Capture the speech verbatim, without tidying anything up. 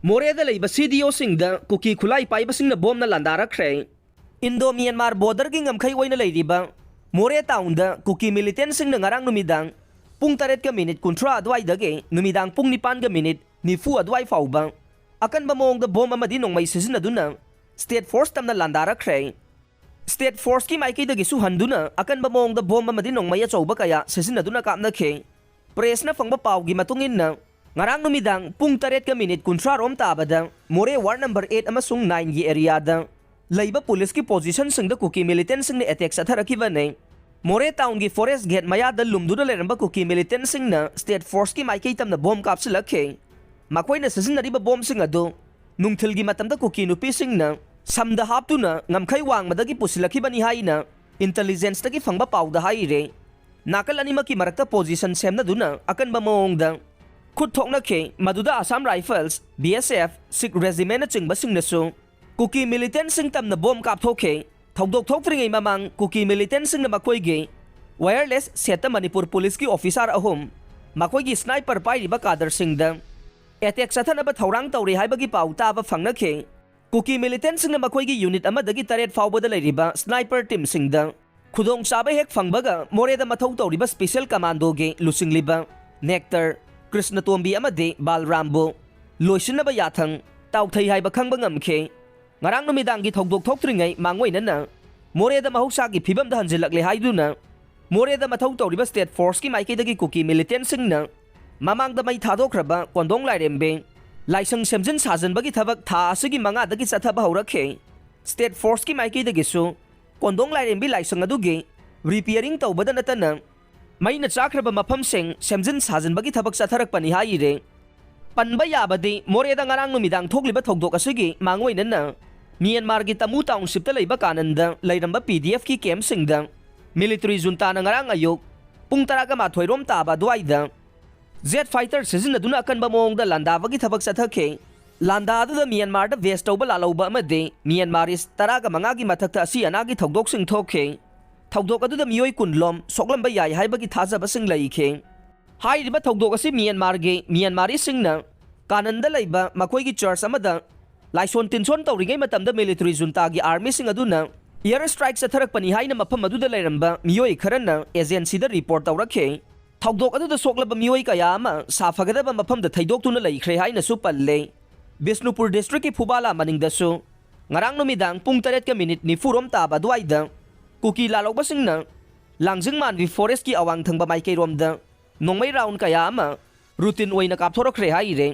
ꯃꯣꯔꯦꯗ ꯂꯩꯕ ꯁꯤ ꯗꯤ ꯑꯣꯁꯤꯡꯗ ꯀꯨꯀꯤ ꯈꯨꯠꯂꯥꯏ ꯄꯥꯏꯕꯁꯤꯡꯅ ꯕꯣꯝꯅ ꯂꯥꯟꯗꯥꯔꯛꯈ꯭ꯔꯦ꯫ ꯏꯟꯗꯣ ꯃ꯭ꯌꯥꯟꯃꯥꯔ ꯕꯣꯔꯗꯔꯒꯤ ꯉꯝꯈꯩ ꯑꯣꯏꯅ ꯂꯩꯔꯤꯕ ꯃꯣꯔꯦ ꯇꯥꯎꯟꯗ ꯀꯨꯀꯤ ꯃꯤꯂꯤꯇꯦꯟꯁꯤꯡꯅ ꯉꯔꯥꯡ ꯅꯨꯃꯤꯗꯥꯡ ꯄꯨꯡ ꯇꯔꯦꯠꯀ ꯃꯤꯅꯤꯠ ꯀꯨꯟꯊ꯭ꯔꯥ ꯑꯗꯨꯋꯥꯏꯗꯒꯤ ꯅꯨꯃꯤꯗꯥꯡ ꯄꯨꯡ ꯅꯤꯄꯥꯟꯒ ꯃꯤꯅꯤꯠ ꯅꯤꯐꯨ ꯑꯗꯨꯋꯥꯏ ꯐꯥꯎꯕ ꯑꯀꯟꯕ ꯃꯑꯣꯡꯗ ꯕꯣꯝ ꯑꯃꯗꯤ ꯅꯣꯡꯃꯩ ꯁꯤꯖꯤꯟꯅꯗꯨꯅ ꯁ꯭ꯇꯦꯠ ꯐꯣꯔꯁ ꯇꯝꯅ ꯂꯥꯟꯗꯥꯔꯛꯈ꯭ꯔꯦ꯫ ꯁ꯭ꯇꯦꯠ ꯐꯣꯔꯁꯀꯤ ꯃꯥꯏꯀꯩꯗꯒꯤꯁꯨ ꯍꯟꯗꯨꯅ ꯑꯀꯟꯕ ꯃꯑꯣꯡꯗ ꯕꯣꯝ ꯑꯃꯗꯤ ꯅꯣꯡꯃꯩ ꯑꯆꯧꯕ ꯀꯌꯥ ꯁꯤꯖꯤꯟꯅꯗꯨꯅ ꯀꯥꯞꯅꯈꯤ꯫ ꯄ꯭ꯔꯦꯁꯅ ꯐꯪꯕ ꯄꯥꯎꯒꯤ ꯃꯇꯨꯡ ꯏꯟꯅ, ꯉꯔꯥꯡ ꯅꯨꯃꯤꯗꯥꯡ ꯄꯨꯡ ꯇꯔꯦꯠꯀ ꯃꯤꯅꯤꯠ ꯀꯨꯟꯊ꯭ꯔꯥ ꯔꯣꯝ ꯇꯥꯕꯗ ꯃꯣꯔꯦ ꯋꯥꯔꯗ ꯅꯝꯕꯔ ꯑꯩꯠ ꯑꯃꯁꯨꯡ ꯅꯥꯏꯟꯒꯤ ꯑꯦꯔꯤꯌꯥꯗ ꯂꯩꯕ ꯄꯨꯂꯤꯁꯀꯤ ꯄꯣꯖꯤꯁꯟꯁꯤꯡꯗ ꯀꯨꯀꯤ ꯃꯤꯂꯤꯇꯦꯟꯁꯤꯡꯅ ꯑꯦꯇꯦꯛ ꯆꯠꯊꯔꯛꯈꯤꯕꯅꯤ꯫ ꯃꯣꯔꯦ ꯇꯥꯎꯟꯒꯤ ꯐꯣꯔꯦꯁ ꯒꯦꯠ ꯃꯌꯥꯗ ꯂꯨꯝꯗꯨꯅ ꯂꯩꯔꯝꯕ ꯀꯨꯀꯤ ꯃꯤꯂꯤꯇꯦꯟꯁꯤꯡꯅ ꯁ꯭ꯇꯦꯠ ꯐꯣꯔꯁꯀꯤ ꯃꯥꯏꯀꯩ ꯇꯝꯅ ꯕꯣꯝ ꯀꯥꯞꯁꯤꯜꯂꯛꯈꯤ꯫ ꯃꯈꯣꯏꯅ ꯁꯤꯖꯤꯟꯅꯔꯤꯕ ꯕꯣꯝꯁꯤꯡ ꯑꯗꯨ ꯅꯨꯡꯊꯤꯜꯒꯤ ꯃꯇꯝꯗ ꯀꯨꯀꯤ ꯅꯨꯄꯤꯁꯤꯡꯅ ꯁꯝꯗ ꯍꯥꯞꯇꯨꯅ ꯉꯝꯈꯩ ꯋꯥꯡꯃꯗꯒꯤ ꯄꯨꯁꯤꯜꯂꯛꯈꯤꯕꯅꯤ ꯍꯥꯏꯅ ꯏꯟꯇꯦꯂꯤꯖꯦꯟꯁꯇꯒꯤ ꯐꯪꯕ ꯄꯥꯎꯗ ꯍꯥꯏꯔꯦ꯫ ꯅꯥꯀꯜ ꯑꯅꯤꯃꯛꯀꯤ ꯃꯔꯛꯇ ꯄꯣꯖꯤꯁꯟ ꯁꯦꯝꯅꯗꯨꯅ ꯑꯀꯟꯕ ꯃꯑꯣꯡꯗ ꯈꯨꯠ ꯊꯣꯛꯅꯈꯤ, ꯃꯗꯨꯗ ꯑꯁꯥꯝ ꯔꯥꯏꯐꯜꯁ, ꯕꯤ ꯑꯦꯁ ꯑꯦꯐ, ꯁꯤꯈ ꯔꯦꯖꯤꯃꯦꯟꯅꯆꯤꯡꯕꯁꯤꯡꯅꯁꯨ ꯀꯨꯀꯤ ꯃꯤꯂꯤꯇꯦꯟꯁꯤꯡ ꯇꯝꯅ ꯕꯣꯝ ꯀꯥꯞꯊꯣꯛꯈꯤ꯫ ꯊꯧꯗꯣꯛ ꯊꯣꯛꯇ꯭ꯔꯤꯉꯩ ꯃꯃꯥꯡ ꯀꯨꯀꯤ ꯃꯤꯂꯤꯇꯦꯟꯁꯤꯡꯅ ꯃꯈꯣꯏꯒꯤ ꯋꯥꯌꯔꯂꯦꯁ ꯁꯦꯠꯇ ꯃꯅꯤꯄꯨꯔ ꯄꯨꯂꯤꯁꯀꯤ ꯑꯣꯐꯤꯁꯥꯔ ꯑꯍꯨꯝ ꯃꯈꯣꯏꯒꯤ ꯁ꯭ꯅꯥꯏꯄꯔ ꯄꯥꯏꯔꯤꯕ ꯀꯥꯗꯔꯁꯤꯡꯗ ꯑꯦꯇꯦꯛ ꯆꯠꯊꯅꯕ ꯊꯧꯔꯥꯡ ꯇꯧꯔꯤ ꯍꯥꯏꯕꯒꯤ ꯄꯥꯎ ꯇꯥꯕ ꯐꯪꯅꯈꯤ꯫ ꯀꯨꯀꯤ ꯃꯤꯂꯤꯇꯦꯟꯁꯤꯡꯅ ꯃꯈꯣꯏꯒꯤ ꯌꯨꯅꯤꯠ ꯑꯃꯗꯒꯤ ꯇꯔꯦꯠ ꯐꯥꯎꯕꯗ ꯂꯩꯔꯤꯕ ꯁ꯭ꯅꯥꯏꯄꯔ ꯇꯤꯝꯁꯤꯡꯗ ꯈꯨꯗꯣꯡꯆꯥꯕ ꯍꯦꯛ ꯐꯪꯕꯒ ꯃꯣꯔꯦꯗ ꯃꯊꯧ ꯇꯧꯔꯤꯕ ꯁ꯭ꯄꯦꯁꯦꯜ ꯀꯃꯥꯟꯗꯣꯒꯤ ꯂꯨꯆꯤꯡꯂꯤꯕ ꯅꯦꯛꯇꯔ, ꯀ꯭ꯔꯤꯁꯅꯇꯣꯝꯕꯤ ꯑꯃꯗꯤ ꯕꯥꯜꯔꯥꯝꯕꯨ ꯂꯣꯏꯁꯤꯟꯅꯕ ꯌꯥꯊꯪ ꯇꯥꯎꯊꯩ ꯍꯥꯏꯕ ꯈꯪꯕ ꯉꯝꯈꯤ꯫ ꯉꯔꯥꯡ ꯅꯨꯃꯤꯗꯥꯡꯒꯤ ꯊꯧꯗꯣꯛ ꯊꯣꯛꯇ꯭ꯔꯤꯉꯩ ꯃꯥꯡꯑꯣꯏꯅꯅ ꯃꯣꯔꯦꯗ ꯃꯍꯧꯁꯥꯒꯤ ꯐꯤꯕꯝꯗ ꯍꯟꯖꯤꯜꯂꯛꯂꯦ ꯍꯥꯏꯗꯨꯅ ꯃꯣꯔꯦꯗ ꯃꯊꯧ ꯇꯧꯔꯤꯕ ꯁ꯭ꯇꯦꯠ ꯐꯣꯔꯁꯀꯤ ꯃꯥꯏꯀꯩꯗꯒꯤ ꯀꯨꯀꯤ ꯃꯤꯂꯤꯇꯦꯟꯁꯤꯡꯅ ꯃꯃꯥꯡꯗ ꯃꯩ ꯊꯥꯗꯣꯛꯈ꯭ꯔꯕ ꯀꯣꯟꯗꯣꯡ ꯂꯥꯏꯔꯦꯝꯕꯤ ꯂꯥꯏꯁꯪ ꯁꯦꯝꯖꯤꯟ ꯁꯥꯖꯤꯟꯕꯒꯤ ꯊꯕꯛ ꯊꯥ ꯑꯁꯤꯒꯤ ꯃꯉꯥꯗꯒꯤ ꯆꯠꯊꯕ ꯍꯧꯔꯛꯈꯤ꯫ ꯁ꯭ꯇꯦꯠ ꯐꯣꯔꯁꯀꯤ ꯃꯥꯏꯀꯩꯗꯒꯤꯁꯨ ꯀꯣꯟꯗꯣꯡ ꯂꯥꯏꯔꯦꯝꯕꯤ ꯂꯥꯏꯁꯪ ꯑꯗꯨꯒꯤ ꯔꯤꯄꯤꯌꯔꯤꯡ ꯇꯧꯕꯗ ꯅꯠꯇꯅ ꯃꯩꯅ ꯆꯥꯛꯈ꯭ꯔꯕ ꯃꯐꯝꯁꯤꯡ ꯁꯦꯝꯖꯤꯟ ꯁꯥꯖꯤꯟꯕꯒꯤ ꯊꯕꯛ ꯆꯠꯊꯔꯛꯄꯅꯤ ꯍꯥꯏꯔꯦ꯫ ꯄꯟꯕ ꯌꯥꯕꯗꯤ ꯃꯣꯔꯦꯗ ꯉꯔꯥꯡ ꯅꯨꯃꯤꯗꯥꯡ ꯊꯣꯛꯂꯤꯕ ꯊꯧꯗꯣꯛ ꯑꯁꯤꯒꯤ ꯃꯥꯡꯑꯣꯏꯅꯅ ꯃ꯭ꯌꯥꯟꯃꯥꯔꯒꯤ ꯇꯃꯨ ꯇꯥꯎꯟꯁꯤꯞꯇ ꯂꯩꯕ ꯀꯥꯅꯟꯗ ꯂꯩꯔꯝꯕ ꯄꯤ ꯗꯤ ꯑꯦꯐꯀꯤ ꯀꯦꯝꯞꯁꯤꯡꯗ ꯃꯤꯂꯤꯇꯔꯤ ꯖꯨꯟꯇꯥꯅ ꯉꯔꯥꯡ ꯑꯌꯨꯛ ꯄꯨꯡ ꯇꯔꯥꯒ ꯃꯥꯊꯣꯏ ꯔꯣꯝ ꯇꯥꯕ ꯑꯗꯨꯋꯥꯏꯗ ꯖꯦꯠ ꯐꯥꯏꯇꯔ ꯁꯤꯖꯤꯟꯅꯗꯨꯅ ꯑꯀꯟꯕ ꯃꯑꯣꯡꯗ ꯂꯥꯟꯗꯥꯕꯒꯤ ꯊꯕꯛ ꯆꯠꯊꯈꯤ꯫ ꯂꯥꯟꯗꯥ ꯑꯗꯨꯗ ꯃ꯭ꯌꯥꯟꯃꯥꯔꯗ ꯕꯦꯁ ꯇꯧꯕ ꯂꯥꯜꯍꯧꯕ ꯑꯃꯗꯤ ꯃ꯭ꯌꯥꯟꯃꯥꯔꯤꯁ ꯇꯔꯥꯒ ꯃꯉꯥꯒꯤ ꯃꯊꯛꯇ ꯑꯁꯤ ꯑꯅꯥꯒꯤ ꯊꯧꯗꯣꯛꯁꯤꯡ ꯊꯣꯛꯈꯤ꯫ ꯊꯧꯗꯣꯛ ꯑꯗꯨꯗ ꯃꯤꯑꯣꯏ ꯀꯨꯟ ꯂꯣꯝ ꯁꯣꯛꯂꯝꯕ ꯌꯥꯏ ꯍꯥꯏꯕꯒꯤ ꯊꯥꯖꯕꯁꯤꯡ ꯂꯩꯈꯤ꯫ ꯍꯥꯏꯔꯤꯕ ꯊꯧꯗꯣꯛ ꯑꯁꯤ ꯃ꯭ꯌꯥꯟꯃꯥꯔꯒꯤ ꯃ꯭ꯌꯥꯟꯃꯥꯔꯤꯁꯤꯡꯅ ꯀꯥꯅꯟꯗ ꯂꯩꯕ ꯃꯈꯣꯏꯒꯤ ꯆꯔꯆ ꯑꯃꯗ ꯂꯥꯏꯁꯣꯟ ꯇꯤꯟꯁꯣꯟ ꯇꯧꯔꯤꯉꯩ ꯃꯇꯝꯗ ꯃꯤꯂꯤꯇꯔꯤ ꯖꯨꯟꯇꯥꯒꯤ ꯑꯥꯔꯃꯤꯁꯤꯡ ꯑꯗꯨꯅ ꯏꯌꯔ ꯁ꯭ꯇ꯭ꯔꯥꯏꯛ ꯆꯠꯊꯔꯛꯄꯅꯤ ꯍꯥꯏꯅ ꯃꯐꯝ ꯑꯗꯨꯗ ꯂꯩꯔꯝꯕ ꯃꯤꯑꯣꯏ ꯈꯔꯅ ꯑꯦꯖꯦꯟꯁꯤꯗ ꯔꯤꯄꯣꯔꯠ ꯇꯧꯔꯛꯈꯤ꯫ ꯊꯧꯗꯣꯛ ꯑꯗꯨꯗ ꯁꯣꯛꯂꯕ ꯃꯤꯑꯣꯏ ꯀꯌꯥ ꯑꯃ ꯁꯥꯐꯒꯗꯕ ꯃꯐꯝꯗ ꯊꯩꯗꯣꯛꯇꯨꯅ ꯂꯩꯈ꯭ꯔꯦ ꯍꯥꯏꯅꯁꯨ ꯄꯜꯂꯦ꯫ ꯕꯤꯁꯅꯨꯄꯨꯔ ꯗꯤꯁꯇ꯭ꯔꯤꯛꯀꯤ ꯐꯨꯕꯥꯂꯥ ꯃꯅꯤꯡꯗꯁꯨ ꯉꯔꯥꯡ ꯅꯨꯃꯤꯗꯥꯡ ꯄꯨꯡ ꯇꯔꯦꯠꯀ ꯃꯤꯅꯤꯠ ꯅꯤꯐꯨꯔꯣꯝ ꯇꯥꯕ ꯑꯗꯨꯋꯥꯏꯗ ꯀꯨꯀꯤ ꯂꯥꯂꯧꯕꯁꯤꯡꯅ ꯂꯥꯡꯖꯤꯡ ꯃꯥꯟꯕꯤ ꯐꯣꯔꯦꯁ꯭ꯠꯀꯤ ꯑꯋꯥꯡ ꯊꯪꯕ ꯃꯥꯏꯀꯩꯔꯣꯝꯗ ꯅꯣꯡꯃꯩ ꯔꯥꯎꯟ ꯀꯌꯥ ꯑꯃ ꯔꯨꯇꯤꯟ ꯑꯣꯏꯅ ꯀꯥꯞꯊꯣꯔꯛꯈ꯭ꯔꯦ ꯍꯥꯏꯔꯦ꯫